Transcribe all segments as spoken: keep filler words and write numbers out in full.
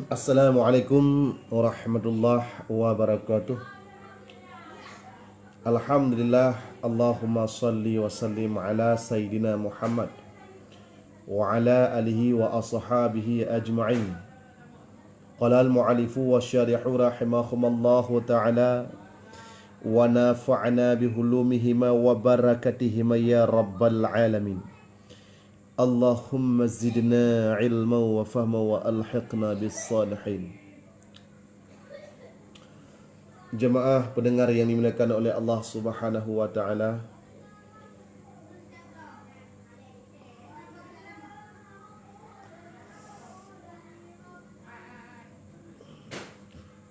Assalamualaikum warahmatullahi wabarakatuh. Alhamdulillah, Allahumma salli wa sallim ala Sayyidina Muhammad wa ala alihi wa ashabihi ajma'in. Qala al-mu'allifu wa syarihu rahimahumallahu ta'ala wa nafa'na bihulumihima wa barakatihima ya rabbal alamin. Allahumma zidna ilman wa fahma wa alhiqna bis salihin. Jemaah pendengar yang dimuliakan oleh Allah Subhanahu wa taala.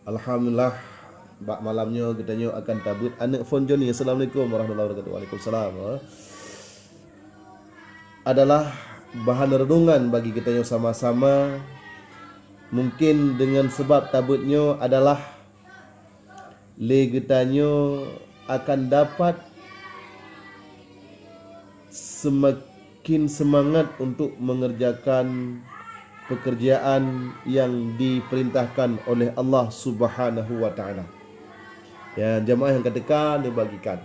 Alhamdulillah, bak malam nyoe geutanyoe akan tabeuet aneuk phon Joni. Assalamualaikum warahmatullahi wabarakatuh. Waalaikumsalam. Adalah bahan renungan bagi geutanyoe sama-sama. Mungkin dengan sebab tabeuet nyoe adalah lé geutanyoe akan dapat semakin semangat untuk mengerjakan pekerjaan yang diperintahkan oleh Allah Subhanahu wa taala. Ya, jamaah yang kateuka dibagikan.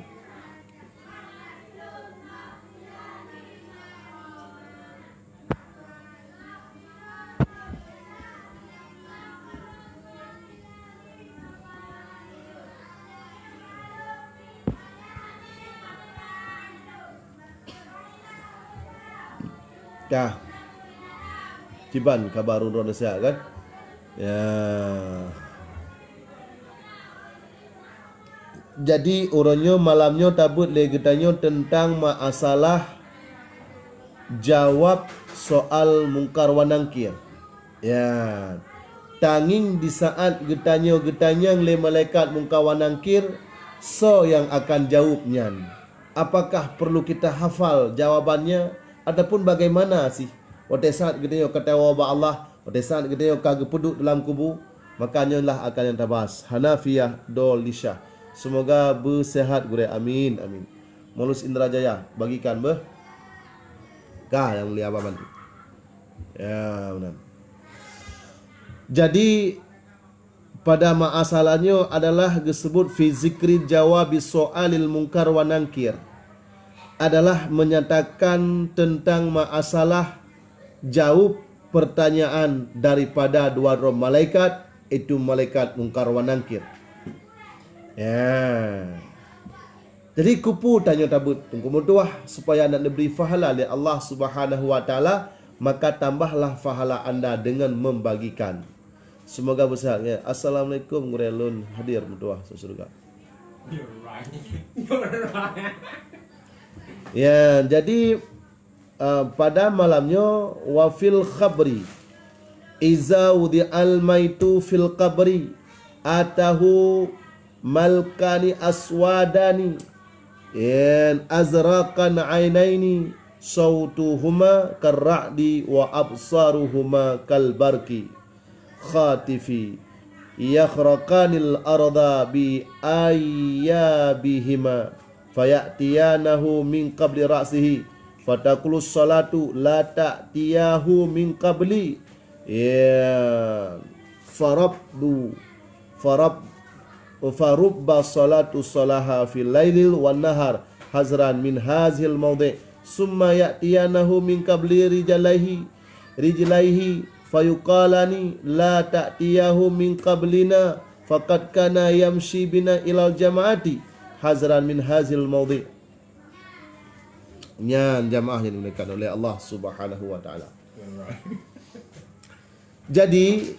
Dah. Kiban kaba droeneuh siat kan? Ya. Jadi, uroe nyoe, malam nyoe tabeuet lé geutanyoe teuntang masalah jawab soal Mungkar wa Nangkir. Ya, tangieng di saat geutanyoe geutanyong lé malaikat Mungkar wa Nangkir, soe nyang akan jaweueb nyan? Apakah perlu kita hafal jawabannya ataupun bagaimana sih? Watée saat geutanyoe ka tawoe bak Allah, watée saat geutanyoe ka geupeuduek dalam kubu, maka nyoe lah akan nyang tabahas. Hanafiyah Dol Lisha. Semoga beuseuhat gurée. Amin, amin. Mulus Indra Jaya, bagikan beuh. Ka nyang mulia Abah bantu. Ya, meunan. Jadi, pada masalah nyoe adalah geusebut fi zikri jawabi soalil Mungkar wa Nangkir, adalah menyatakan tentang masalah jaweueb pertanyaan daripada dua droe malaikat, itu malaikat Mungkar wa Nangkir. Ya. Jadi, keupeue tanyoe tabeuet Teungku meutuah supaya nak neubri pahala lé Allah Subhanahu wa taala, maka tambahlah pahala anda dengan membagikan. Semoga beuseuhat, ya. Assalamualaikum, gurée lôn hadir meutuah syeuruga. Ya, jadi, eh, pada malam nyoe, wa fil qabri, iza wudi'al maitu fil qabri, atahu malakani aswadani, in azraqan ainaini, sautuhuma karra'di wa absaruhuma kal barqi. Khatifi, yakhraqanil arda bi ayyabihima, faya'tiyanahu min qabli ra'sihi, fataqulu salatu la ta'tiyahu min qabli, ya, farabdu, farab-, farubba salatu salaha fil lailil wan nahar, hazran min hazil maudhi', summa ya'tiyanahu min qabli rijalaihi, rijlaihi, fayuqalani la ta'tiyahu min qablina, faqad kana yamshi bina ilal jama'ati, hazran min hazil maudhi'. Nyan jamaah yang dimuliakan oleh Allah Subhanahu wa taala. Jadi,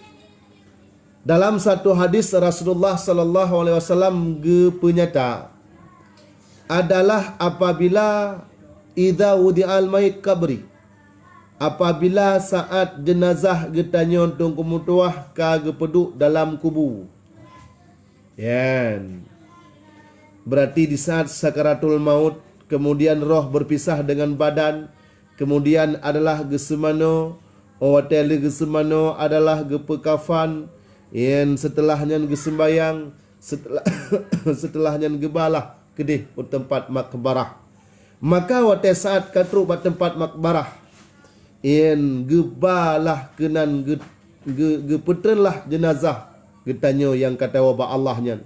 dalam satu hadis Rasulullah sallallahu alaihi wasallam geupeunyata adalah apabila idza wudi'al mait qabri, apabila saat jeunazah geutanyoe Teungku meutuah ka geupeuduek dalam kubu. Yan. Berarti di saat sakaratul maut, kemudian roh berpisah dengan badan, kemudian adalah geuseumanoe, watée lheueh geuseumanoe adalah geupeukafan, yan, seuteulah nyan geuseumbayang, seuteulah, seuteulah nyan geubalah keudeh u teumpat makbarah. Maka watée saat ka trok bak teumpat makbarah, yan, geubalah keunan geu-, ge-, geupeutreunlah jeunazah geutanyoe nyang ka tawoe bak Allah nyan.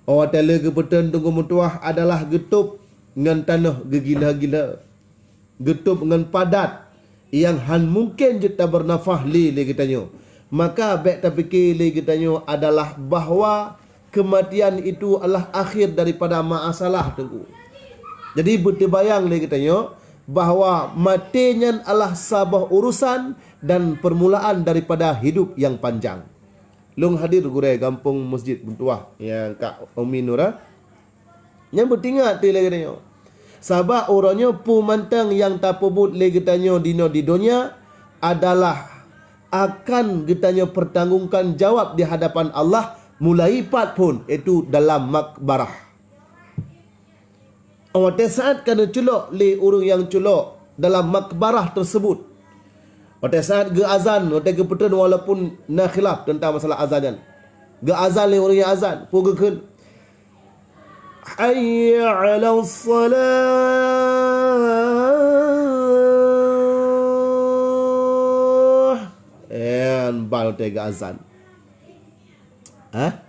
Óh watée lheueh geupeutreun, Teungku meutuwah, adalah geutôb ngon tanoh geugila-gila, geutôb ngon padat nyang hán mungken jeuet tabeunafah lé lé geutanyoe. Maka bék tapike lé geutanyoe adalah bahwa keumatian itu adalah akhir daripada masalah, Teungku. Jadi beuteubayang lé geutanyoe bahwa maté nyan adalah saboh urusan dan peurmulaan daripada hidup nyang panjang. Lôn hadir gurée gampông Masjid Meutuwah nyang ka Umi Nura. Nyang beutingat ti lagée nyoe. Sabab uroe nyoe peue mantong nyang tapeubuet lé geutanyoe dinoe di donya adalah akan geutanyoe peutanggongkan jawab di hadapan Allah mulai pat phon, yaitu dalam makbarah. Watée saát ka neuculok lé ureuëng nyang culok dalam makbarah tersebut, watée saát geuazan, watée geupeutreun, walaupun na khilaf teuntang masalah azan nyan, geuazan lé ureuëng nyang azan, peue geukheun, "Hayya 'alas salah." Nyan ban watée geuazan. Ha?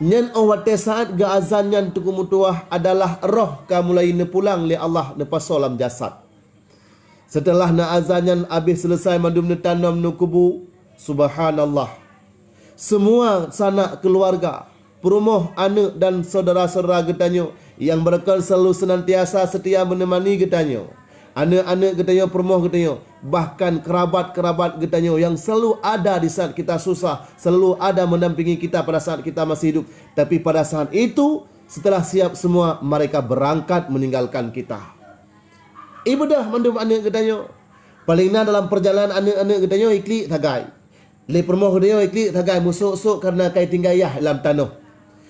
Nyan óh watée saát geuazan nyan, Teungku meutuwah, adalah roh ka mulai neupulang lé Allah neupasoe lam jasad. Seuteulah neuazan nyan habéh seuleusai mandum neutanom neukubu, subhanallah, seumua sanak keuluwarga, peurumoh, aneuëk dan syedara-syedara geutanyoe nyang beureukat selalu seunantiasa seutia meuneumani geutanyoe, aneuëk-aneuëk geutanyoe, peurumoh geutanyoe, bahkan keurabat-keurabat geutanyoe nyang selalu ada di saát kita susah, selalu ada meudampingi kita pada saát kita masih hidup. Tapi pada saat itu, setelah siap semua, mereka berangkat meninggalkan kita. Ibeudôh mandum aneuëk geutanyoe. Paleng na dalam peurjalanan aneuëk-aneuëk geutanyoe iklik sagai. Lé peurumoh geutanyoe iklik sagai, meusok-sok kareuna ka itinggai yah lam tanoh.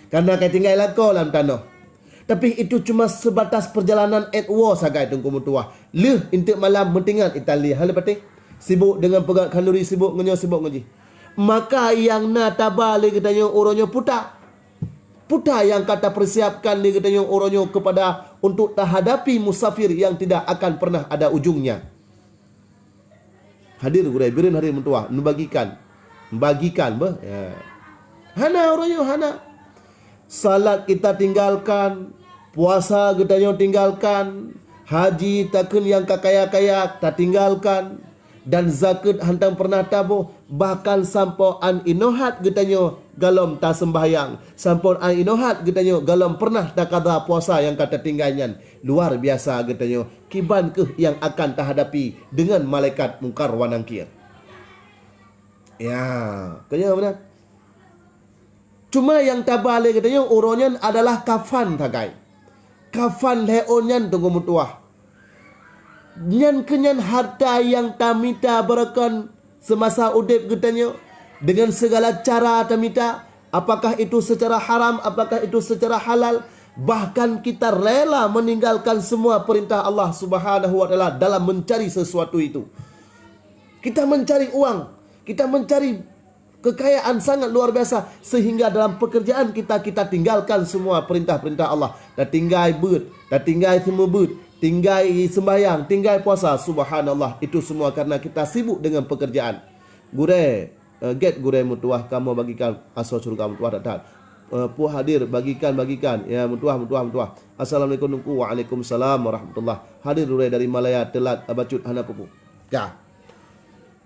Kareuna ka itinggai lakoe lam tanoh. Tapi itu cuma sebatas peurjalanan ék woe sagai, Teungku meutuwah. Lheueh eunteuk malam meutingat i tali, hana patéh. Sibok deungon peugét khanduri, sibok ngon nyoe, sibok ngon jih. Maka nyang na taba lé geutanyoe uroe nyoe puta. Puta nyang ka tapeusiapkan lé geutanyoe uroe nyoe keupada untuk tahadapi musafir nyang tidak akan pernah ada ujungnya. Hadir gurée, bireuen hadir meutuwah, neubagikan. Bagikan beuh. Ya. Hana uroe nyoe, hana. Salat kita tinggalkan, puasa geutanyoe tinggalkan, haji takheun nyang ka kaya-kaya tatinggalkan, dan zakeuet hantang pernah taboh, bahkan sampoe án inoe that geutanyoe golom taseumbahyang, sampoe án inoe that geutanyoe golom pernah takada puasa nyang ka tatinggai nyan. Luar biasa geutanyoe, kiban kheueh nyang akan tahadapi deungon malaikat Mungkar wa Nangkir. Ya, keunyoe meunan. Cuma nyang taba lé geutanyoe uroe nyan adalah kafan sagai. Kafan lhée ôn nyan, Teungku meutuwah. Nyan keuh nyan harta nyang tamita beureukan seumasa udeb geutanyoe, deungon sigala cara tamita, apakah itu secara haram, apakah itu secara halal, bahkan kita rela meninggalkan semua perintah Allah Subhanahu wa Taala dalam mencari sesuatu itu. Kita mencari uang, kita mencari kekayaan sangat luar biasa, sehingga dalam pekerjaan kita, kita tinggalkan semua perintah-perintah Allah. Tatinggai beuet, tatinggai seumeubeuet, tinggai seumbahyang, tinggai puasa. Subhanallah, itu semua karena kita sibuk dengan pekerjaan. Gurée, eh, gét gurée meutuwah, kamoe bagikan asoe syeuruga meutuwah that-that. Eh, peue hadir, bagikan, bagikan. Ya, meutuwah, meutuwah, meutuwah. Assalamualaikum, Teungku. Waalaikumsalam warahmatullah. Hadir gurée dari Malaya, teulat, bacut, hana peue-peue. Ka.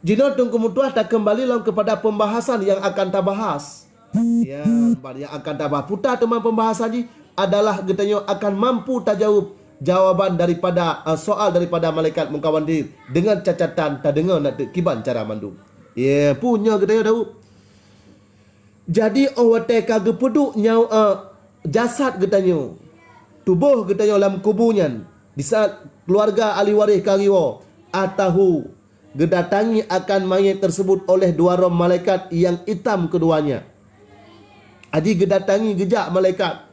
Jinoe Teungku meutuwah takeumbali lom keupada peumbahasan nyang akan tabahas. Ya, nyang akan tabahas. Puta teuma peumbahasan jih adalah geutanyoe akan mampu tajaweueb jawaban daripada, eh, soal daripada malaikat Mungkar wa Nakir deungon catatan tadeungoe na teuk kiban cara mandum. Ya, peue nyoe geutanyoe taweueb. Jadi, óh watée ka geupeuduek nyawöb, eh, jasad geutanyoe, tuboh geutanyoe lam kubu nyan, di saat keuluwarga ahli waréh ka riwoe, atahu, geudatangi akan manyét tersebut oleh dua droe malaikat nyang itam keuduanya. Aji geudatangi geujak malaikat,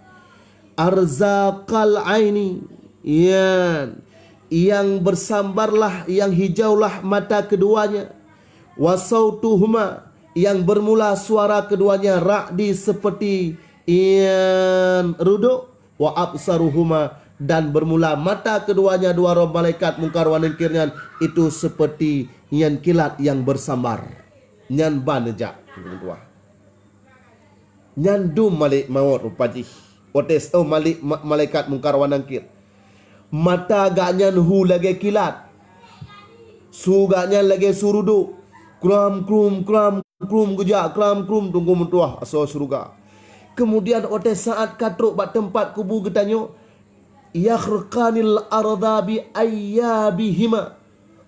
arzaqal aini, yan, yang bersambarlah, yang hijaulah mata keduanya, wa sautuhuma, yang bermula suara keduanya ra'di seperti yan rudok, wa absaruhuma, dan bermula mata keduanya dua droe malaikat Mungkar wa Nakir nyan itu seperti yan kilat yang bersambar. Nyan ban neujak, Teungku meutuah. Nyan dum Malek Mawöt rupa jih. Watée, oh, Malek, ma-, malaikat Mungkar wa Nakir. Mata gobnyan hu lagée kilat. Su gobnyan lagée su rudok. Kram, krum, kram, krum geujak, kram, krum, Teungku meutuah, asoe syeuruga. Keumudian watée saát ka trok bak teumpat kubu geutanyoe, yakhraqanil ardha bi ayyabihima,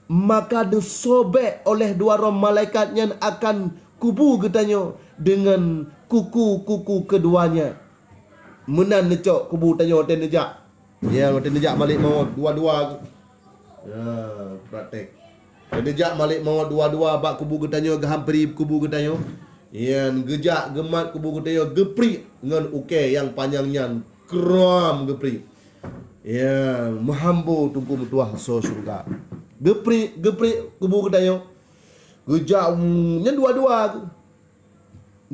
maka neusobek oleh dua droe malaikat nyan akan kubu geutanyoe deungon kuku-kuku keuduanya. Meunan neucok kubu tanyoe watée neujak. Ya, watée neujak Malek Mawöt dua-dua. Ya, praktek. Watée neujak Malek Mawöt dua-dua bak kubu geutanyoe, geuhampiri kubu geutanyoe. Ya, geujak geumat kubu geutanyoe, geupriek ngon ukée nyang panyang nyan, kram geupriek. Ya, meuhambo Teungku meutuah asoe syeuruga. Geupriek, geupriek kubu geutanyoe. Geujak, mm, nyan dua-dua.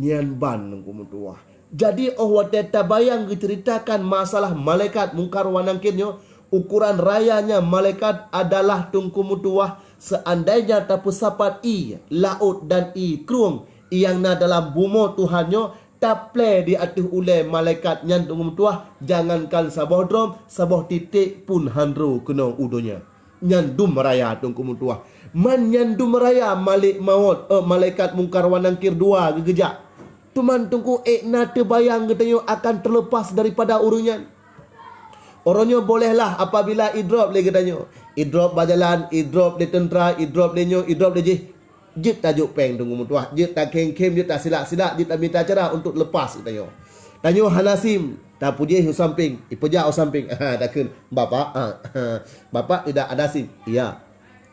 Nyan ban Teungku meutuah. Jadi, óh watée tabayang geuceuritakan masalah malaikat Mungkar wa Nakir nyoe, ukoran rayanya malaikat adalah Teungku meutuah, seandainya tapeusapat ié laôt dan ié krueng nyang na dalam bumoe Tuhan nyoe, taplée di ateueh ulée malaikat nyan Teungku meutuah, jangankan saboh droe, saboh titek pun han droe keunoe u donya. Nyan dum raya Teungku meutuah. Man nyan dum raya Malek Mawöt, eh, malaikat Mungkar wa Nakir dua geugeujak. Teuma Teungku, ék na teubayang geutanyoe akan teuleupas daripada ureuëng nyan. Uroe nyoe bolehlah apabila idrop lé geutanyoe. Idrop bak jalan, idrop lé teuntra, idrop lé nyoe, idrop lé jih. Jeuet tajok péng Teungku meutuah, jeuet takhém-khém, jeuet tasilak-silak, jeuet tamita cara untuk lepas geutanyoe. Tanyoe hana sim, tapeujih u sampéng, ipeujak u sampéng. Takheun, "Bapak, ah, Bapak tidak ada sim." "Iya."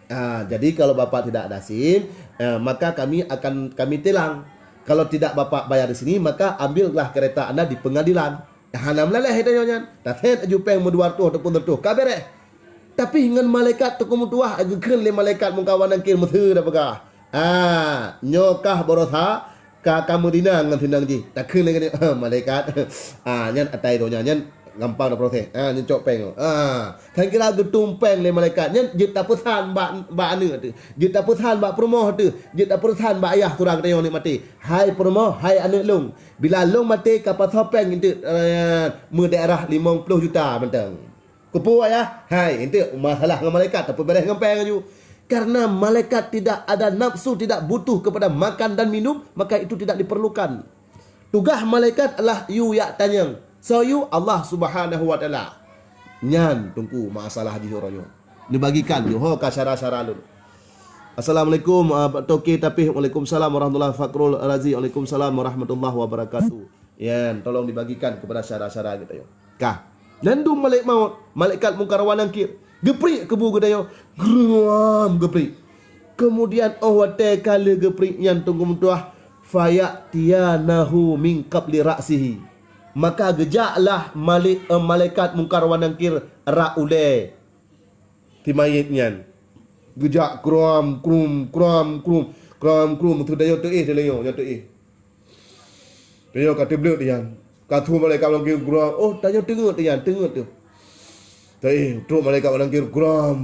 "Ah, jadi kalau Bapak tidak ada sim, eh, maka kami akan kami tilang. Kalau tidak Bapak bayar di sini, maka ambillah kereta Anda di pengadilan." Hana meulaléh tanyoe nyan. Tasét aju péng meudua reutôh ataupun reutôh, ka béréh. Tapi ngon malaikat Teungku meutuah, geukheun lé malaikat Mungkar wa Nakir, meuseue tapeugah, "Ah, nyoe kah baroesa ka kameudina ngon sinang jih." Takheun lé geutanyoe, "Malaikat, ah, nyan atai donya nyan gampang taproses. Ah, nyan cok péng." Ah, kira geutum péng lé malaikat nyan, jeuet tapeusan bak, bak aneuëk teuh, jeuet tapeusan bak peurumoh teuh, jeuet tapeusan bak ayah surang geutanyoe nyoe maté. "Hai peurumoh, hai aneuëk lôn, bila lôn maté ka pasoe péng eunteuk, eh, meudaerah limong ploh juta mantong." "Keupeue, Ayah?" "Hai, eunteuk masalah ngon malaikat, tapeubéréh ngon péng laju." Karena malaikat tidak ada nafsu, tidak butuh kepada makan dan minum, maka itu tidak diperlukan. Tugaih malaikat adalah yue jak tanyong. Soe yue? Allah Subhanahu wa Taala. Nyan Teungku masalah jih uroe nyoe. Neubagikan jih ho ka syara-syara lôn. Assalamualaikum, ah, Toke Tapih. Waalaikumsalam warahmatullahi, Fakrul Razi. Waalaikumsalam warahmatullahi wabarakatuh. Yan, tolong dibagikan kepada syara-syara geutanyoe. Kah. Nyan dum Malek Mawöt, malaikat Mungkar wa Nakir, geupriek kubu geutanyoe, gruam geupriek. Keumudian óh watée ka lheueh geupriek nyan Teungku meutuah, faya'tiyanahu min qabli ra'sihi. Maka geujaklah malik, eh, malaikat Mungkar wa Nakir rot ulée si mayét nyan. Geujak krom, krum, krom, krum, krom, krum, meuteudayong teuéh, teulayong, nyan teuéh. Tanyoe ka teubleuet nyan. Ka troh malaikat malakir krom, oh, tanyoe teungeut nyan, teungeut teuh. Teuéh, trok malaikat malakir krom,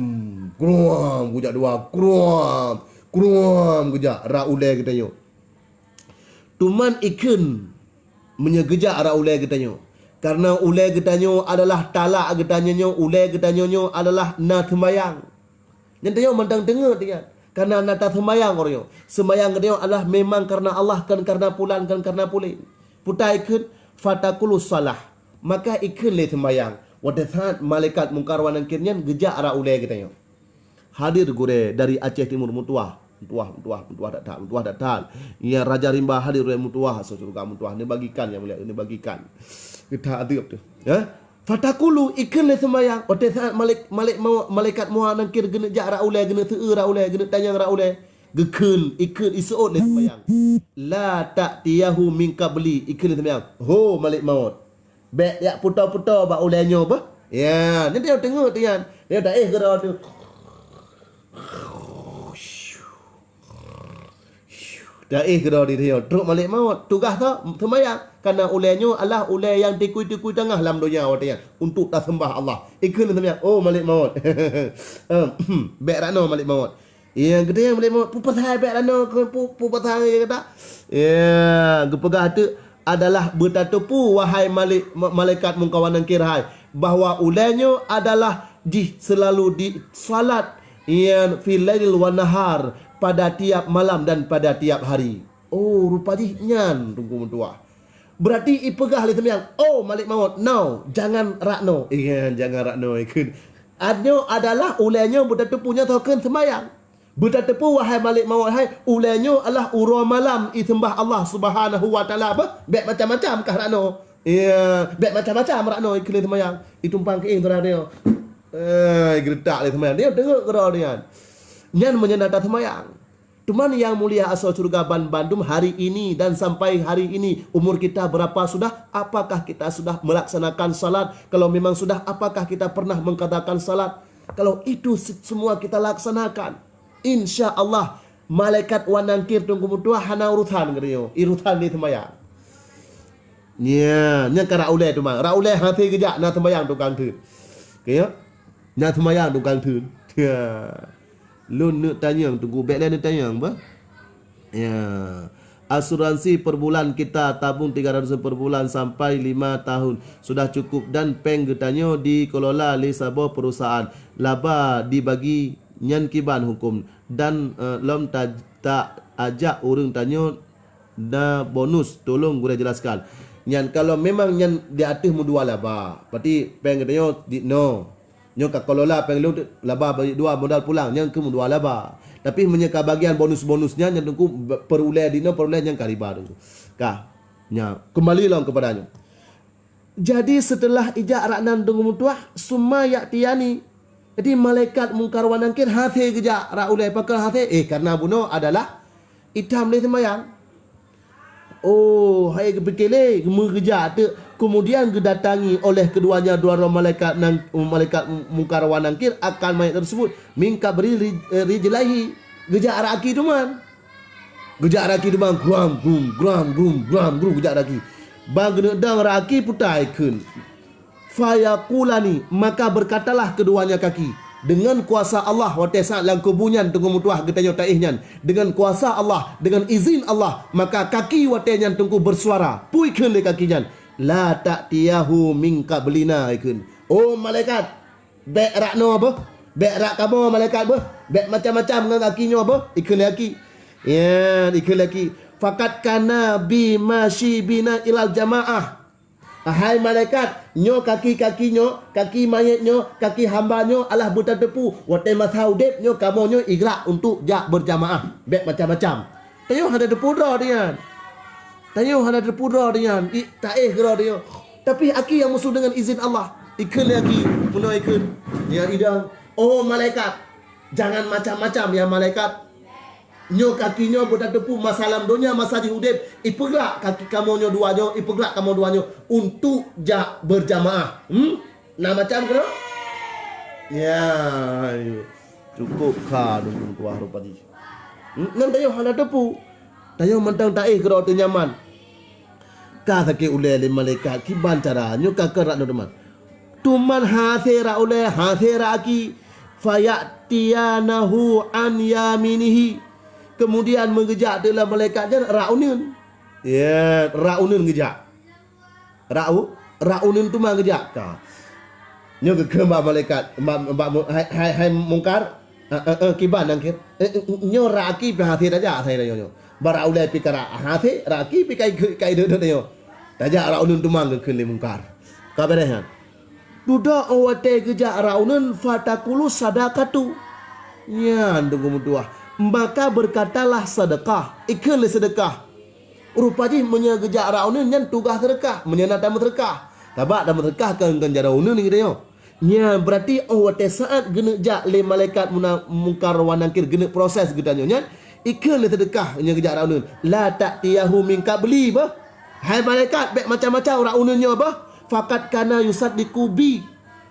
krom, geujak dua, krom, krom, geujak rot ulée geutanyoe. Teuma ikheun meunyoe geujak rot ulée geutanyoe. Kareuna ulée geutanyoe adalah talak geutanyoe nyoe, ulée geutanyoe nyoe adalah na seumbayang. Nyan tanyoe mantong teungeut nyan. Kareuna na taseumayang uroe nyoe. Seumayang geutanyoe adalah memang kareuna Allah, kon kareuna pulan, kon kareuna pulen. Peue ta ikheun, fataqulu shalah. Maka ikheun lé seumayang. Watée saát malaikat Mungkar wa Nakir nyan geujak rot ulée geutanyoe. Hadir gurée dari Aceh Timur meutuwah. Meutuwah, meutuwah, meutuwah that-that, meutuwah that-that. Ya, Raja Rimba hadir gurée meutuwah, asoe syeuruga meutuwah. Neubagikan nyang mulia, neubagikan. Geutha adeueb teuh. Ya? Fataqulu, ikheun lé seumayang, watée saát malik-, malik mau-, malaikat Mungkar Nakir geuneuk jak rot ulée, geuneuk seueu rot ulée, geuneuk tanyong rot ulée, geukheun, ikheun, iseuôt lé seumayang. La ta'tiyahu min qabli, ikheun lé seumayang. Ho, malek maut. Bék jak putôh-putôh bak ulée nyoe beuh. Ya, nyan teungoh teungoh tu nyan. Dia taéh keudroe tu. Taéh keudroe di dia. Trok malek maut. Tugaih teuh seumayang. Kareuna ulée nyoe adalah ulée nyang tikui-tikui teungoh lam donya watée nyan untuk taseumbah Allah. Ikheun seumayang, "Oh, malek maut. Em, bék rot noe, malek maut. Ya, geutanyoe malaikat maut, peue pasai bèk ranoe keu, peue, peue pasai kata? Ya, geupeugah teuk adalah beutateupeue, wahai malik, ma-, malaikat Mungkar wa Nakir hai, bahwa ulèe nyoe adalah jih selalu di salat, ya, fil lail wan nahar, pada tiap malam dan pada tiap hari. Oh, rupa jih nyan Teungku meutuah. Berarti ipeugah lé seumayang, "Oh, malik maut, no, jangan ranoe." Iya, jangan ranoe, ikheun. Nyoe adalah ulèe nyoe beutateupeue nyoe teuh kheun seumayang. Beutateupeue, wahai malik maut hai, ulèe nyoe adalah uroe malam iseumbah Allah Subhanahu wa Taala beuh, bèk macam-macam kah ranoe. Iya, bèk macam-macam ranoe ikheun lé seumayang. Itumpang keuieng teuh ranoe. Eh, geureutak lé seumayang. Dia deungoe keudroe nyan. Nyan meunyoe na taseumayang. Teuma nyang mulia asoe syeuruga banmandum, hari ini dan sampai hari ini, umur kita berapa sudah? Apakah kita sudah melaksanakan salat? Kalau memang sudah, apakah kita pernah mengqadakan salat? Kalau itu se-, semua kita laksanakan, insya Allah, malaikat wa Nakir Teungku meutuah hana urusan geutanyoe, urusan di seumayang. Nya, nyan ka rot ulèe teuma. Rot ulèe hase geujak na seumayang tukang theun. Oke, ya? Na seumayang tukang theun. Ya. Lôn neuk tanyong, Teungku, bèk lé neuk tanyong, bah? Ya. Asuransi per bulan kita tabung tiga ratus per bulan sampai lima tahun sudah cukup dan péng geutanyoe dikelola lé saboh perusahaan. Laba dibagi nyan kiban huköm dan, eh, lom ta-, ta ajak ureuëng tanyoe na bonus, tolong gurèe jelaskan. Nyan kalau memang nyan di ateueh meudua laba, berarti péng geutanyoe di no. Nyoe ka kelola péng lôn laba bagi dua modal pulang, nyan keuh meudua laba. Tapi meunyoe ka bagian bonus-bonus nyan, nyan Teungku be-, peurulèe di no, peurulèe nyan ka riba Teungku. Ka, nya, kembali lom kepada nyoe. Jadi seuteulah ijak rot nan Teungku meutuah, summa ya'tiyani. Jadi malaikat Mungkar wa Nakir hase geujak rot ulèe, pakon hase? Eh, karena bunoe adalah itam lé seumayang. Oh, hai geupike lé, meugeujak teuk. Kemudian geudatangi oleh keduanya dua droe malaikat nan, malaikat Mungkar wa Nakir akan mayat tersebut min qibali ri-, eh, rijlaihi. Geujak rot aki teuma. Geujak rot aki teuma, gram, grum, gram, grum, gram, grum, geujak rot aki. Ban geuneuk dong rot aki putai kheun. Fayaqulani, maka berkatalah keduanya kaki, dengan kuasa Allah, watèe saat lam kubu nyan Teungku meutuah geutanyoe taéh nyan, dengan kuasa Allah, dengan izin Allah, maka kaki watèe nyan Teungku bersuara, peue ikheun lé kaki nyan, "La ta'tiyahu min qablina," ikheun. Oh malaikat, bèk rot noe beuh, bèk rot kamoe malaikat beuh, bèk macam-macam ngon kaki nyoe beuh, ikheun lé kaki. Ya, ikheun lé kaki. Faqad kana bi masyi bina ilal jamaah. Hai malaikat, nyoe kaki-kaki nyoe, kaki manyét nyoe, kaki hamba nyoe alah beutateupeue, watèe masa udép nyoe kamoe nyoe igrak untuk jak beurjamaah, bèk macam-macam. Tanyoe hana teupeue droe nyan. Tanyoe hana teupeue droe nyan, i, taéh keudroe nyoe. Tapi aki nyang meusu deungon izin Allah. Ikheun lé aki, meunoe ikheun. Ya idang, oh malaikat, jangan macam-macam ya malaikat. Nyoe kaki nyoe beutateupeue masa lam donya, masa jih udép, ipeugrak kaki kamoe nyoe dua nyoe, ipeugrak kamoe dua nyoe untuk jak beurjamaah. Hmm? Na macam keunoe? Ya, cukôp kha dum tuah rupa jih. Hmm? Nyan tanyoe hana teupeue. Tanyoe mantong taéh keudroe teuh nyaman. Ka sakét ulèe lé malaikat, kiban cara nyoe ka keurak nyoe teuma. Teuma hase rot ulèe, hase rot aki, faya'tiyanahu an yaminihi. Kemudian meugeujak teuk lé malaikat nyan rot uneun. Ya, rot uneun geujak. Rot u-, rot uneun teuma geujak. Ka. Nyoe geukheun bak malaikat, bak, bak mu-, hai, hai, hai Mungkar, Eh, eh, eh, kiban Nakir. Eh, eh, nyoe rot aki pih hase tajak, hase tanyoe nyoe. Bara ulèe pih ka rot hase, rot aki pih ka ikheun, ka ideuh-deuh tanyoe. Tajak rot uneun teuma geukheun lé Mungkar. Ka beureh nyan. Dudoe 'oh watèe geujak rot uneun, fataqulu sadaqatu. Nyan Teungku meutuah. Maka berkatalah sedekah. Ikheun lé sedekah. Rupa jih meunyoe geujak rot uneun nyan tugaih sedekah. Meunyoe na tameuseudeukah. Sabab tameuseudeukah kon, kon jaroe uneun geutanyoe. Nyan, berarti 'oh watèe saat geuneuk jak lé malaikat muna-, Mungkar wa Nakir geuneuk proses geutanyoe nyan, ikheun lé sedekah nyan geujak rot uneun. La ta'tiyahu min qabli beuh. Hai malaikat, bèk macam-macam rot uneun nyoe beuh. Faqad kana yusaddiqu bi,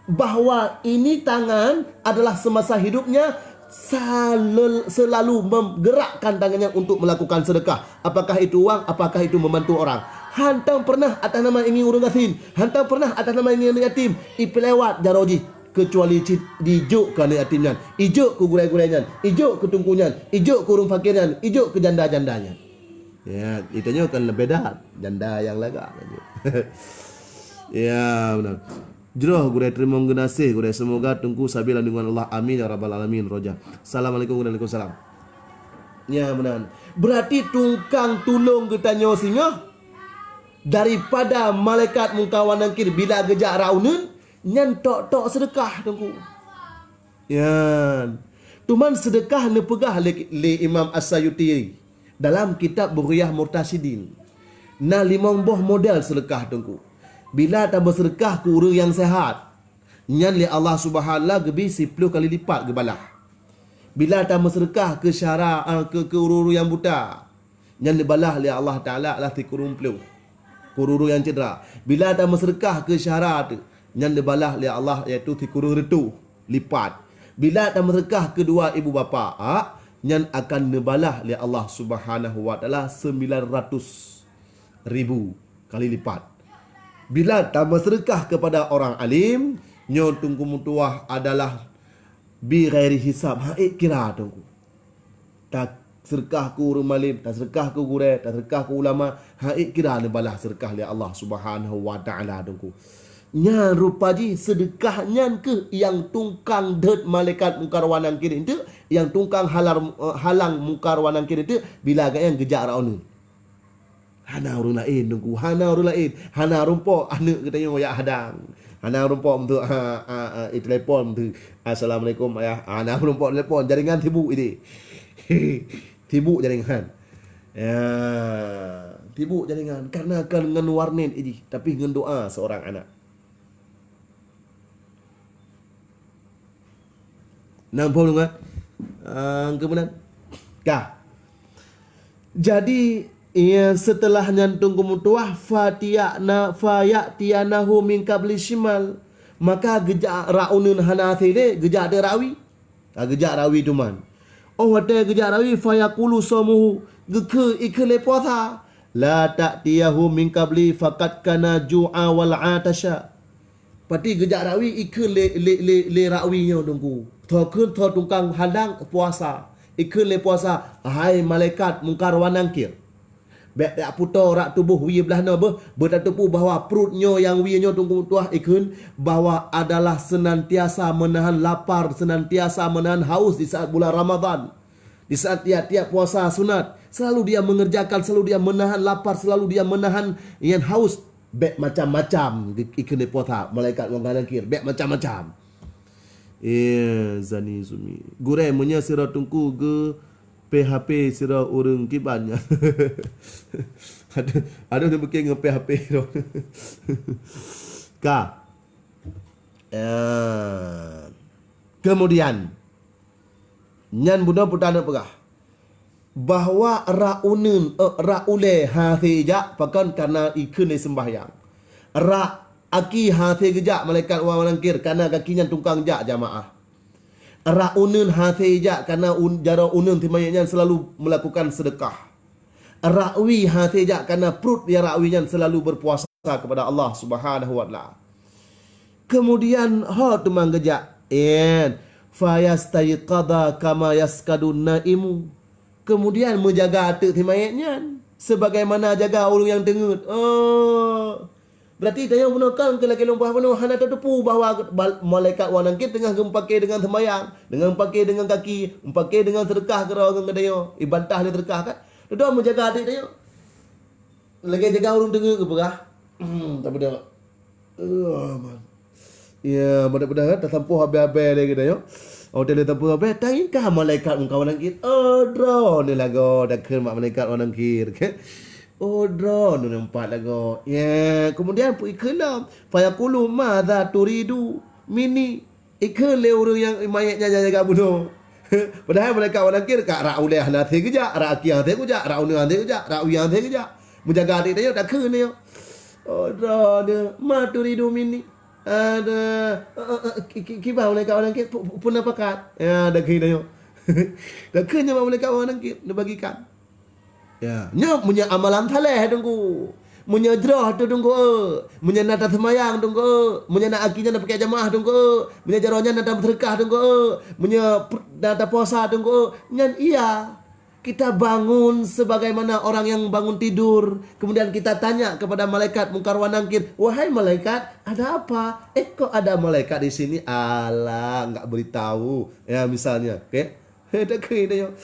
bahwa ini tangan adalah semasa hidupnya salel-, selalu menggerakkan tangannya untuk melakukan sedekah. Apakah itu uang, apakah itu membantu orang. Hantom pernah atas nama ingi ureuëng gasien, hantom pernah atas nama ingi aneuëk yatim, ipeulewat jaroe jih. Keucuali cit jijok keu aneuk yatim nyan, ijok keu gurée-gurée nyan, ijok keu teungku nyan, ijok keu ureuëng fakir nyan, ijok keu janda-janda nyan. Ya, itu nyoe kan lebih dah janda yang lagak. Ya, benar. Jroh gurée, teurimong geunaséh gurée. Semoga teungku stabil lindungan Allah. Amin ya rabbal alamin. Roja. Assalamualaikum warahmatullahi wabarakatuh. Ya, benar. Berarti tungkang tulông geutanyoe singoh daripada malaikat Mungkar wa Nakir bila geujak rot uneun, nyan tok-tok seudeukah, Teungku. Nyan. Teuma seudeukah neupeugah lé, lé Imam As-Sayuti dalam kitab Bughyah Murtasyidin. Na limong boh model seudeukah, Teungku. Bila tameuseudeukah keu ureuëng nyang seuhat, nyan lé Allah Subhanahu wa Taala geubri siploh kali lipat geubalah. Bila tameuseudeukah keu syara, eh, keu, keu ureuëng-ureuëng nyang buta, nyan neubalah lé Allah Taala adalah sikureueng ploh keu ureuëng nyang cedera. Bila tameuseudeukah keu syara teuh, nyan neubalah lé Allah yaitu sikureueng reutôh lipat. Bila tameuseudeukah keu dua ibu bapa, ah, nyan akan neubalah lé Allah Subhanahu wa Taala sembilan ratus ribu kali lipat. Bila tameuseudeukah kepada orang alim, nyoe Teungku meutuah adalah bi ghairi hisab, han ék kira, Teungku. Taseudeukah keu ureuëng malem, taseudeukah keu gurée, taseudeukah keu ulama, han ék kira neubalah seudeukah lé Allah Subhanahu wa Taala, Teungku. Nyan rupa jih seudeukah nyan keuh nyang tungkang deuet malaikat Mungkar wa Nakir nyan teuk, nyang tungkang halar, eh, halang Mungkar wa Nakir nyan teuk bila gobnyan geujak rot uneun. Hana ureuëng laén, Teungku, hana ureuëng laén. Hana rumpok aneuk geutanyoe jak hadang. Hana rumpok meunteuk, ha, ha, ha, eh, telepon meunteuk. "Assalamualaikum, Ayah." Hana rumpok telepon, jaringan sibuk idéh. Sibuk jaringan. Ya, sibuk jaringan. Karena kan ngon warnet jih, tapi ngon doa seorang anak. Nang phon ngon, ah, kemudian. Ka. Jadi, ya, setelah nyan Teungku meutuah, "Fatiyana, fayatiyanahu min qabli shimal." Maka geujak rot uneun hana hase lé, geujak teuk rot wie. Ka geujak rot wie teuma. Oh, watée geujak rot wie, fayaqulu shaumuhu, geukheun, ikheun lé puasa. "La ta'tiyahu min qabli faqad kana ju'a wal 'atasha." Pati geujak rot wie ikheun lé, lé, lé, lé rot wie nyoe, Teungku. Tho kheun tho tungkang hadang puasa. Ikheun lé puasa, "Hai malaikat Mungkar wa Nakir, bék taputoe rot tuboh wie blah nyoe beuh, beutatupeue bahwa pruet nyoe nyang wie nyoe, Teungku meutuah," ikheun, "bahwa adalah senantiasa menahan lapar, senantiasa menahan haus di saat bulan Ramadan. Di saat tiap-tiap puasa sunat, selalu dia mengerjakan, selalu dia menahan lapar, selalu dia menahan nyan haus." Bék macam-macam, ikheun lé puasa, malaikat Mungkar Nakir, bék macam-macam. Eh, Zani Zumi. Gurée, meunyoe sidroe Teungku geu-P H P sidroe ureuëng kiban nyan. Aduh, aduh, neupiké ngon P H P tu. Ka. Eh, kemudian, nyan bunoe peue taneuk peugah, bahwa rot uneun, eh, rot ulée hase jak pakon, karena ikheun lé seumbahyang. Rot aki hase geujak malaikat wa Nakir, karena gaki nyan tungkang jak jamaah. Rot uneun hase jak karena un-, jaroe uneun si manyét nyan selalu melakukan sedekah. Rot wie hase jak karena pruet nyang rot wie nyan selalu berpuasa kepada Allah Subhanahu wa Taala. Kemudian ho teuma geujak, en, "Fayastaiqadha kama yaskadun naimu." Kemudian meujaga ateueh si manyét nyan sebagaimana jaga ureuëng nyang teungeut. Oh. Berarti tanyoe bunoe kan keu lagée lôn peugah bunoe hana tateupeue bahwa bal-, malaikat wa Nakir teungoh geumeupaké deungon seumbahyang, deungon meupaké deungon kaki, meupaké deungon seudeukah keudroe ngon geutanyoe, ibantah lé seudeukah kan. Dudoe meujaga ateueh tanyoe. Lagée jaga ureuëng teungeut geupeugah. Hmm, tabeudôh. Eh, man. Ya, mudah-mudahan tasampôh habéh-habéh lé geutanyoe. Oh, tasampôh habéh, taingat malaikat Mungkar wa Nakir. Oh, droeneuh lagoe takheun bak malaikat wa Nakir. Oh, droeneuh nampak lagoe. Ya, kemudian peue ikheun lom? "Fayaqulu, madza turidu minni?" Ikheun lé ureuëng nyang manyét nyan jaga bunoe. Padahai malaikat wa Nakir ka rot ulée hana hase geujak, rot aki hana hase geujak, rot uneun hana hase geujak, rot wie hana hase geujak. Meujaga ateueh tanyoe takheun nyoe. Oh, droeneuh, "Ma turidu minni?" Ada, eh, eh, eh, ki-, ki-, kiban malaikat wa Nakir, pu-, pu-, peue na pakat? Ya, takheun nyoe. Takheun nyoe bak malaikat wa Nakir, neubagikan. Ya, nyoe meunyoe amalan saleh, Teungku. Meunyoe jroh tu Teungku, eh. Meunyoe na taseumayang Teungku, eh. Meunyoe na aki nyan na pakai jamaah Teungku, eh. Meunyoe jaroe nyan na tameuseudeukah Teungku, eh. Meunyoe pr-, na tapuasa Teungku, eh. Nyan iya. Kita bangun sebagaimana orang yang bangun tidur. Kemudian kita tanya kepada malaikat Mungkar wa Nangkir, "Wahai malaikat, ada apa? Eh, kok ada malaikat di sini?" Alah, enggak beritahu. Ya, misalnya, oke. Takheun tanyoe.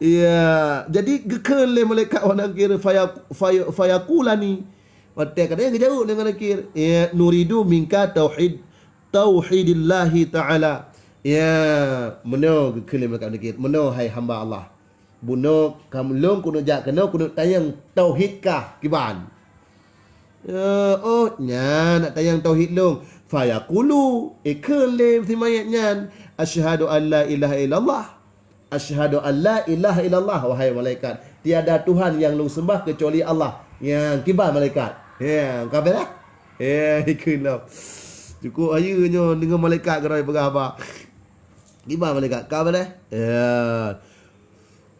Ya, jadi geukheun lé malaikat wa Nangkir faya-, faya-, fayakulani. Watée kadang geujaweueb lé malaikat Nangkir, "Ya, nuridu minka tauhid, tauhidillahi ta'ala." Ya, meunoe geukheun lé malaikat Nangkir, "Meunoe hai hamba Allah. Bunoe kam lôn keuneuk jak keunoe keuneuk tanyong tauhid kah kiban?" Ya, oh, nyan nak tanyong tauhid lôn. Fayaqulu, ikheun lé si mayét nyan, "Asyhadu an la ilaha illallah." "Asyhadu an la ilaha illallah," wahai malaikat. "Tiada Tuhan yang lôn sembah kecuali Allah." Nyang kiban malaikat. Ya, ka beureh? Ya, ikheun lom. Cukup hayeue nyoe deungon malaikat geuroi peugah haba. Kiban malaikat, ka beureh? Ya.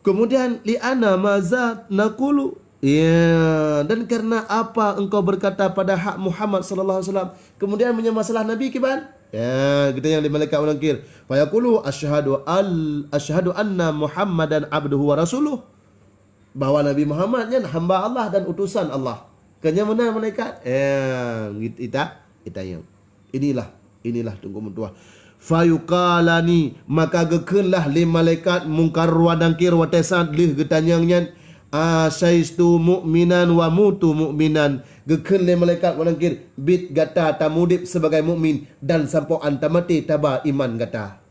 Kemudian, "Li anna maza naqulu." Ya, dan karena apa engkau berkata pada hak Muhammad sallallahu alaihi wasallam? Kemudian meunyoe masalah Nabi kiban? Ya, geutanyong lé malaikat wa Nangkir. Fayaqulu, "Asyhadu al-, asyhadu anna Muhammadan abduhu wa rasuluh." Bahwa Nabi Muhammad nyan hamba Allah dan utusan Allah. Keu nyan meunan malaikat? Ya, git-, ita-, itanyong. Inilah, inilah Teungku meutuah. Fayuqalani, maka geukheunlah lé malaikat Mungkar wa Nangkir watée saat lheueh geutanyong nyan, "Asaistu mu'minan wa mutu mu'minan." Geukheun lé malaikat wa Nangkir, "Bit gata tamudeb sibagai mukmin dan sampoe an tamaté taba iman gata."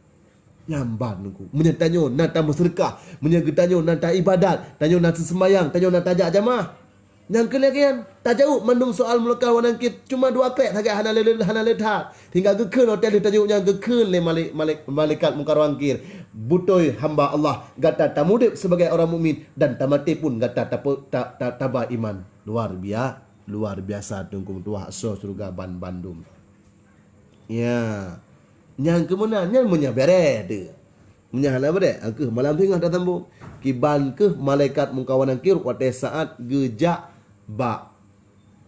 Nyan ban Teungku. Meunyoe tanyoe na tameuseudeukah, meunyoe geutanyoe na taibadat, tanyoe na teuseumbayang, tanyoe na tajak jamaah. Nyang keu lhée nyan, tajaweueb mandum soal Mungkar wa Nangkir cuma dua krek sagai hana le-, hana le that. Hingga geukheun watée lheueh tajaweueb nyan geukheun lé malik-, malik-, malaikat Mungkar wa Nangkir, "Beutôi hamba Allah, gata tamudeb sibagai orang mukmin dan tamaté pun gata tape-, ta-, ta-, taba iman." Luar bia-, luar biasa Teungku meutuah asoe syeuruga ban bandum. Ya. Nyang keu meunan, nyan meunyoe beureh teuh. Meunyoe hana beureh, a kheueh malam singoh tasambong. Kiban kheueh malaikat Mungkar wa Nangkir watée saat geujak bak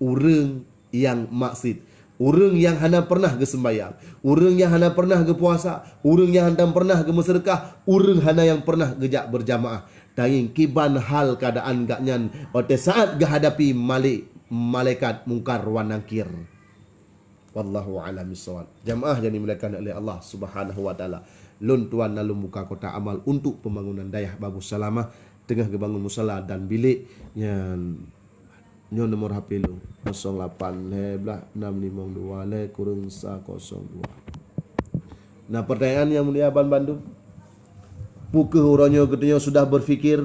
ureuëng nyang maksiet, ureuëng nyang hana pernah geuseumbayang, ureuëng nyang hana pernah geupuasa, ureuëng nyang hana pernah geumeuseudeukah, ureuëng hana nyang pernah geujak beurjamaah. Tangieng kiban hal keuadaan gobnyan watée saat geuhadapi malik-, malaikat Mungkar wa Nangkir. Wallahu a'lam bissawab. Jamaah nyang dimuliakan oleh Allah Subhanahu wa Taala. Lôn tuan na lôn buka kotak amal untuk pembangunan Dayah Babu Salamah, teungoh geubangun musala dan bilék nyan. Nyoe nomor H P lôn, kosong lapan lhée blah nam limong dua lhée kureueng sa kosong dua. Nah, pertanyaan nyang mulia ban bandum. Peu kheueh uroe nyoe geutanyoe sudah berfikir,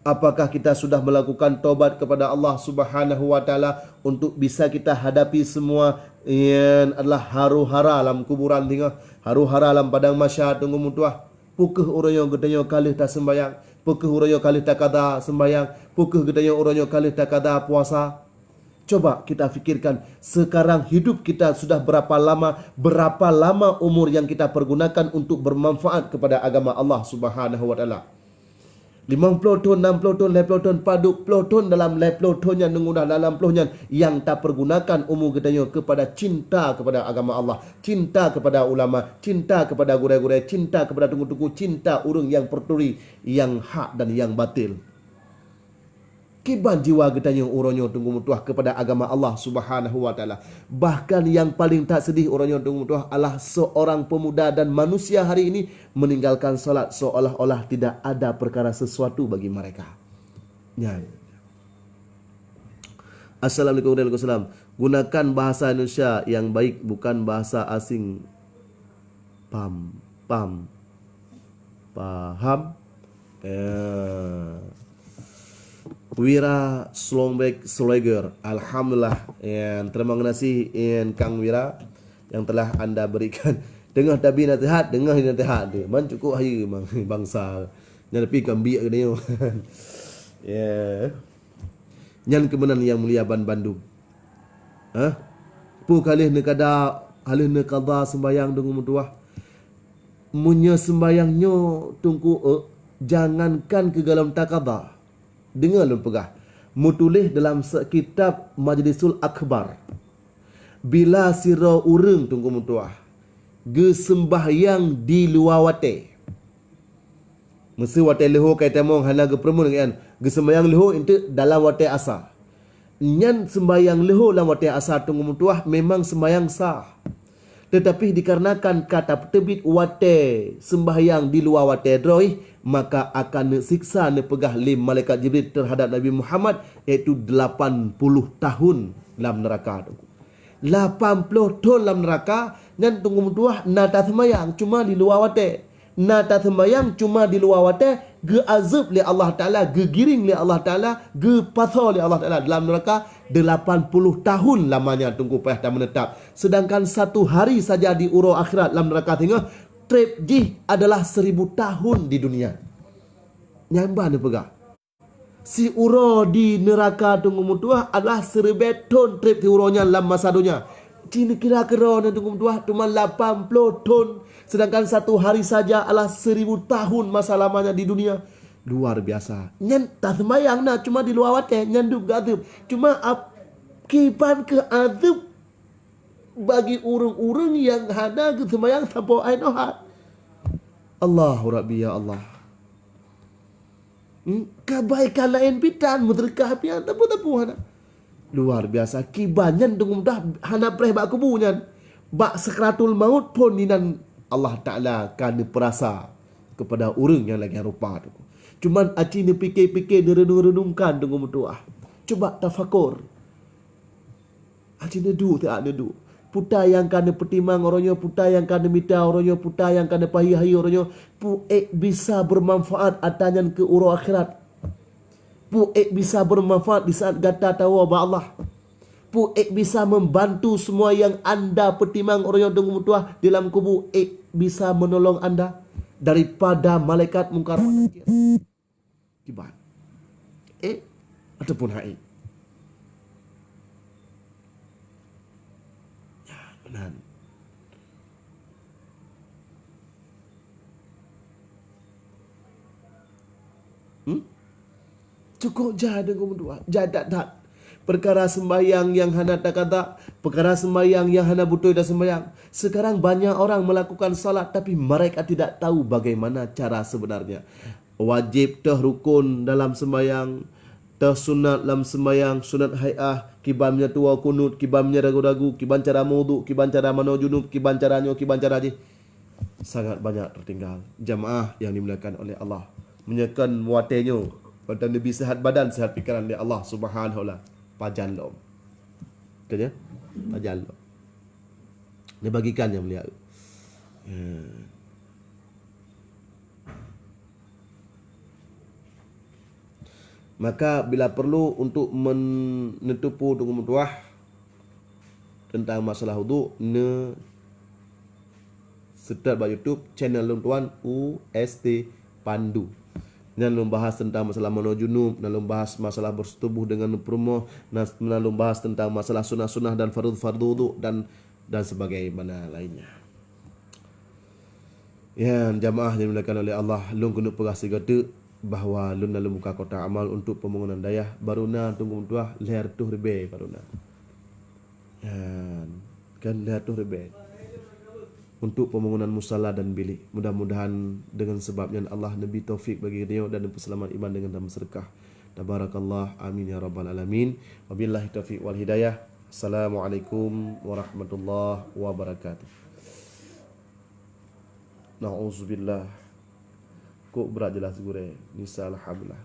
apakah kita sudah melakukan tobat kepada Allah Subhanahu wa Taala untuk bisa kita hadapi semua yang adalah haru-hara lam kuburan singoh, haru-hara lam padang mahsyar Teungku meutuah? Peu kheueh uroe nyoe geutanyoe ka lheueh taseumbayang? Peu kheueh uroe nyoe ka lheueh takada seumbayang? Peu kheueh geutanyoe uroe nyoe ka lheueh takada puasa? Coba kita fikirkan, sekarang hidup kita sudah berapa lama, berapa lama umur yang kita pergunakan untuk bermanfaat kepada agama Allah Subhanahu wa Taala. Limong ploh thon, nam ploh thon, lhée ploh thon, padub ploh thon dalam lhée ploh thon nyan, deungon dalam ploh nyan nyang tapergunakan umu geutanyoe kepada cinta kepada agama Allah, cinta kepada ulama, cinta kepada gurée-gurée, cinta kepada teungku-teungku, cinta ureuëng nyang peuturi nyang hak dan nyang batil. Kiban jiwa geutanyoe uroe nyoe Teungku meutuah kepada agama Allah Subhanahu wa Taala. Bahkan nyang paling that sedih uroe nyoe Teungku meutuah adalah seorang pemuda dan manusia hari ini meninggalkan salat seolah-olah tidak ada perkara sesuatu bagi mereka. Nyan. Assalamualaikum warahmatullahi wabarakatuh. Gunakan bahasa Indonesia yang baik, bukan bahasa asing. Pam, pam. Paham? Eh, Wira Slombeck Sleger. Alhamdulillah. Eh, terima kasih, eh, Kang Wira, yang telah anda berikan. Teungoh tabi nasihat, teungoh nasihat tu. Man cukup hayeue mang bangsa. Nyan tapi kambik ke dia. Ya. Nyan keuh meunan nyang mulia ban bandum. Hah? Peu ka lheueh neukada, ka lheueh neukada seumbayang Teungku meutuah? Meunyoe seumbayang nyoe Teungku, eh, jangankan keu gohlom takada. Deungoe lôn peugah, meutuléh dalam se-, kitab Majlisul Akbar, bila sidroe ureuëng, Teungku meutuah, geuseumbahyang di luwa watée. Meuseu watée leuhô ka itamong hana geupeureumeun, kan? Geuseumbahyang leuhô eunteuk dalam watée asa. Nyan seumbahyang leuhô lam watée asa, Teungku meutuah, memang seumbahyang sah. Teutapi dikarenakan ka tapeuteubiet watée seumbahyang di luwa watée droe, maka akan neusiksa, neupeugah lé malaikat Jibril teuhadab Nabi Muhammad, yaitu lapan puluh tahun lam neuraka, Teungku. Lapan puluh thon lam neuraka, nyan, Teungku meutuah, na taseumbahyang, cuma di luwa watée. Na taseumbahyang cuma di luwa watée, geuazeueb lé Allah Taala, geugiring lé Allah Taala, geupasoe lé Allah Taala dalam neuraka delapan puluh tahun lamanya, Teungku, payah tameunetap. Sedangkan satu hari saja di uroe akhirat lam neuraka singoh, treb jih adalah seribu tahun di dunia. Nyan ban neupeugah. Siuroe di neuraka, Teungku meutuah, adalah siribée thon treb siuroe nyan lam masa donya. Ci neukira keudroe nyan, Teungku meutuah, teuma lapan ploh thon, sedangkan satu hari saja adalah seribu tahun masa lamanya di dunia. Luar biasa. Nyan taseumbahyang na, cuma di luwa watée, nyan deuh geuazeueb. Cuma ap-, kiban keuh azeueb bagi ureuëng-ureuëng nyang hana geuseumbahyang sampoe ain ohat. Allahu Rabbi, ya Allah. Hmm? Kebaikan laén pih tan, meuseudeukah pih, tapi-tapi hana. Luar biasa. Kiban nyan, Teungku meutuah, hana preh bak kubu nyan. Bak sakratul maut phon inan Allah Taala ka neupeurasa kepada ureuëng nyang lagée rupa tu. Cuman aci neupike-pike, neureunung-reunungkan, Teungku meutuah. Cuba tafakur. Aci neuduek, teuak neuduek. Peue nyang ka neupeutimang uroe nyoe, peue nyang ka neumita uroe nyoe, peue nyang ka neupahai-hai uroe nyoe, peue ék bisa beumanfaat ata nyan keu uroe akhirat. Peue ék bisa beumanfaat di saat gata tawoe bak Allah. Peue ék bisa membantu semua nyang anda peutimang uroe nyoe, Teungku meutuah, di lam kubu, ék bisa menolong anda daripada malaikat Mungkar wa Nakir. Kiban. Ék ataupun hana ék. Ya, meunan. Hmm? Cukôp jai, Teungku meutuah. Jai that-that. Peukara seumbahyang nyang hana takada, peukara seumbahyang nyang hana beutôi taseumbahyang. Sekarang banyak orang melakukan salat, tapi mereka tidak tahu bagaimana cara sebenarnya. Wajéb teuh rukon dalam seumbahyang, teuh sunat lam seumbahyang, sunat hai'ah, kiban meunyoe tuwoe kunut, kiban meunyoe ragu-ragu, kiban cara meuwudhu, kiban cara manoe junub, kiban cara nyoe, kiban cara jih. Sangat banyak tertinggal. Jamaah yang dimuliakan oleh Allah. Meunyoe kon watée nyoe, watée neubi sihat badan, sihat pikeran lé Allah Subhanahu wa Taala, pajan lom. Kan ya? Pajan lom. Neubagikan nyang mulia. Ya. Maka bila perlu untuk men-, neuteupeu, Teungku meutuah, tentang masalah wudhu, ne search bak YouTube channel lôn tuan, U S T Pandu. Nyan lôn bahas tentang masalah manoe junub, nyan lôn bahas masalah bersetubuh dengan peurumoh, nyan, nyan lôn bahas tentang masalah sunah-sunah dan fardu-fardu wudhu dan dan sebagaimana lainnya. Ya, jamaah yang dimuliakan oleh Allah, lôn keuneuk peugah sigoe teuk bahwa lôn na lôn buka kotak amal untuk pembangunan dayah, baru na, Teungku meutuah, lhèe reutôh ribèe baru na. Ya, kan, lhèe reutôh ribèe. Untuk pembangunan musala dan bilik. Mudah-mudahan dengan sebab nyan Allah neubri taufik bagi geutanyoe dan neupeuseulamat iman dengan dan beuseudeukah. Tabarakallah. Amin ya rabbal alamin. Wabillahi taufiq wal hidayah. Assalamualaikum warahmatullahi wabarakatuh. Nauzubillah. Kok brat jeulaih gurèe. Nisa alhamdulillah.